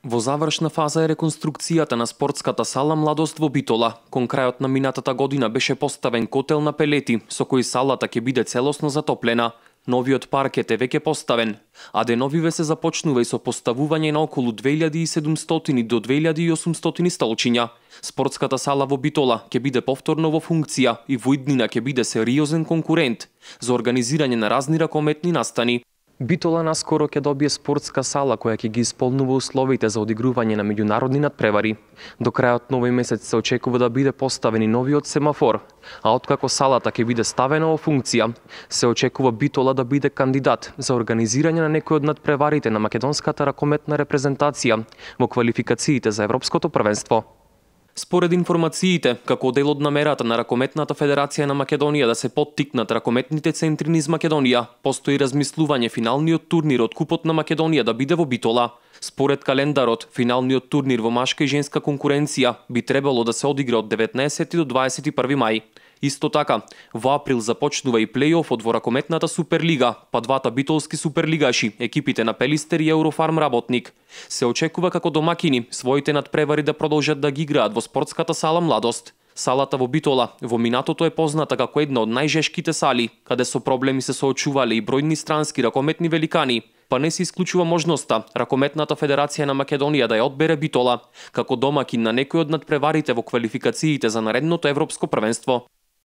Во завршна фаза е реконструкцијата на спортската сала Младост во Битола. Кон крајот на минатата година беше поставен котел на пелети, со кој салата ќе биде целосно затоплена. Новиот паркет е веќе поставен, а деновиве се започнува и со поставување на околу 2700 до 2800 столчиња. Спортската сала во Битола ќе биде повторно во функција и во иднина ќе биде сериозен конкурент за организирање на разни ракометни настани. Битола наскоро ќе добие спортска сала која ќе ги исполнува условите за одигрување на меѓународни надпревари. До крајот на овој месец се очекува да биде поставен и новиот семафор, а откако салата ќе биде ставена во функција, се очекува Битола да биде кандидат за организирање на некои од надпреварите на македонската ракометна репрезентација во квалификациите за Европското првенство. Според информациите, како дел од намерата на Ракометната федерација на Македонија да се поттикнат ракометните центри низ Македонија, постои размислување финалниот турнир од Купот на Македонија да биде во Битола. Според календарот, финалниот турнир во машка и женска конкуренција би требало да се одигра од 19 до 21 мај. Исто така, во април започнува и плејофот во Ракометната Суперлига, па двата битолски суперлигаши, екипите на Пелистер и Еврофарм Работник. Се очекува како домакини своите надпревари да продолжат да ги играат во спортската сала Младост. Салата во Битола во минатото е позната како една од најжешките сали, каде со проблеми се соочувале и бројни странски ракометни великани, па не се исклучува можноста Ракометната федерација на Македонија да ја одбере Битола како домакин на некој од надпреварите во квалификациите за наредното Европско првенство.